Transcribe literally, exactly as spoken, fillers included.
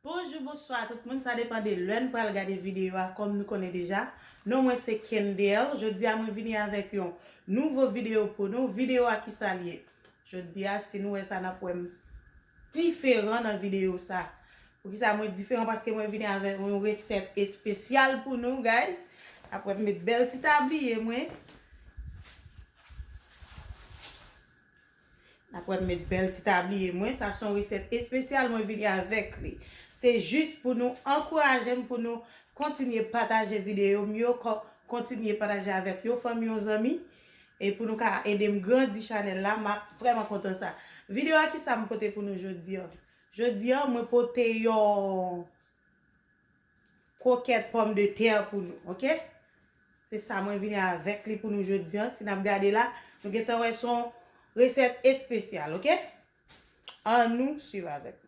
Bonjou, bonswa tout moun, sa depann de lè n pral gade videyo a. Kòm nou konnen deja, non mwen se Kendel. Jodi a mwen vini avèk yon nouvo videyo pou nou. Videyo a kisa l ye? Jodi a, si nou wè sa, n ap wè m diferan nan videyo sa. Poukisa mwen diferan? Paske mwen vini avèk yon resèt espesyal pou nou, guys. N ap wè m met bèl ti tabliye mwen. N ap wè m met bèl ti tabliye mwen. Sa se yon resèt espesyal mwen vini avèk li. Se jis pou nou ankouraje m, pou nou kontinye pataje videyo m yo, ko- kontinye pataje avèk yon fanmi, yon zanmi. E pou nou ka ede m grandi chanèl la, m ap vrèman kontan sa. Videyo a kisa m pote pou nou jodi a? Jodi a, mwen pote yon kwokèt pòmdetè pou nou, oke? Se sa mwen vini avèk li pou nou jodi a. Si n ap gade la, nou gentan wè se yon resèt espesyal, oke? Ann nou swiv avèk mwen.